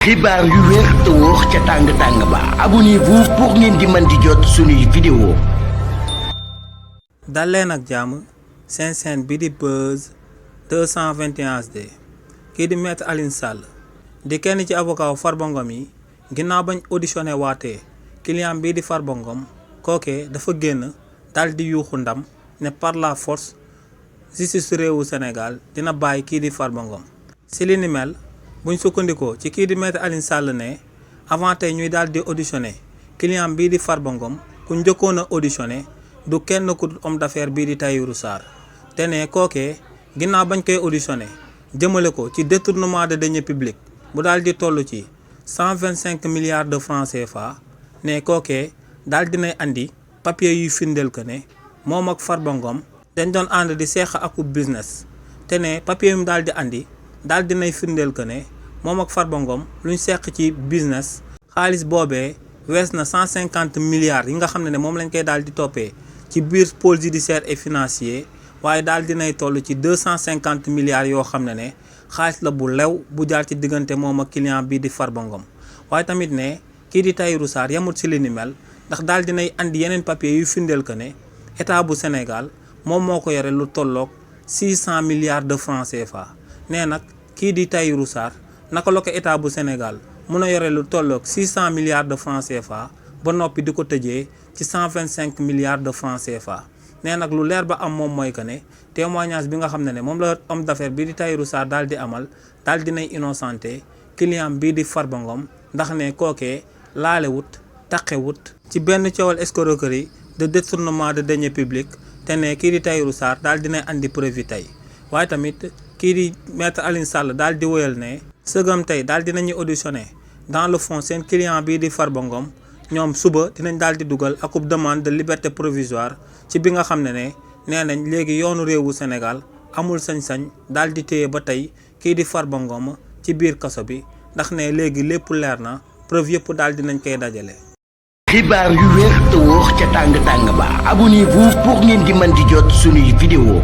xibaar yu wér te wóor ca tàng ba abonnez-vous pour ngeen di mën di jot suñuy vidéo. dal leen ak jàmm seen chaîne bi di Buzz 221 HD kii di maître Alioune Sall di kenn ci avocat Farba Ngom yi ginnaaw bañ auditionné waatee client bii di Farba Ngom kookee dafa génn dal di yuuxu ndam ne par la force justice réewu Sénégal dina bàyyi kii di Farba Ngom si li ni mel buñ sukkandikoo ci kii di maître Alioune Sall ne avant tey ñuy daal di auditionné client bii di Farba Ngom ku njëkkoon a auditionné du kenn ku homme d'affaires bii di Tahirou Sarr te ne kookee ginnaaw bañ koy auditionné jëmale ko ci détournement de deniers publics bu daal di toll ci 125 milliards de francs CFA ne kookee daal dinay andi papier yuy firndeel que ne moom ak Farba Ngom dañ doon ànd di seex akub business te ne papier mu daal di andi daal dinay firndeel que ne moom ak Farba Ngom luñ seq ci business xaalis boobee wees na 150 milliards yi nga xam ne moom lañ koy daal di toppee ci biir pôle judiciaire et financier waaye daal dinay toll ci 250 milliards yoo xam ne xaalis la bu lew bu jaar ci diggante moom ak client bii di Farba Ngom waaye tamit ne kii di Tahirou Sarr yamut si li ni mel ndax daal dinay andi yeneen papier yu firndeel que ne état bu Sénégal moom moo ko yore lu tolloog 600 milliards de francs CFA nee nag kii di Tahirou Sarr naka la ko état bu Sénégal mun a yore lu tolloog 600 milliards de francs CFA ba noppi di ko tëjee ci 125 milliards de francs CFA nee nag lu leer ba am moom mooy que ne témoignage bi nga xam ne moom la homme d'affaires bii di Tahirou Sarr daal di amal daal dinay innocenté client bii di Farba Ngom ndax ne kookee laalewut taqewut ci benn coowal escroquerie de détournement de deniers publics te ne kii di Tahirou Sarr daal dinay andi preuve tey waaye tamit kii di maître Alioune Sall daal di woyal ne sëgam tey daal dinañu auditionné dans le fond seen client bii di Farba Ngom ñoom suba dinañ daal di dugal akub demande de liberté provisoire ci bi nga xam ne nee nañ léegi yoonu réewu Sénégal amul sañ-sañ daal di téye ba tey kii di Farba Ngom ci biir kaso bi ndax ne léegi lépp leer na preuve yëpp daal dinañ koy dajale. xibaar yu wér te wóor ca tàng ba abonnez-vous pour ngeen di mën di jot suñuy vidéo.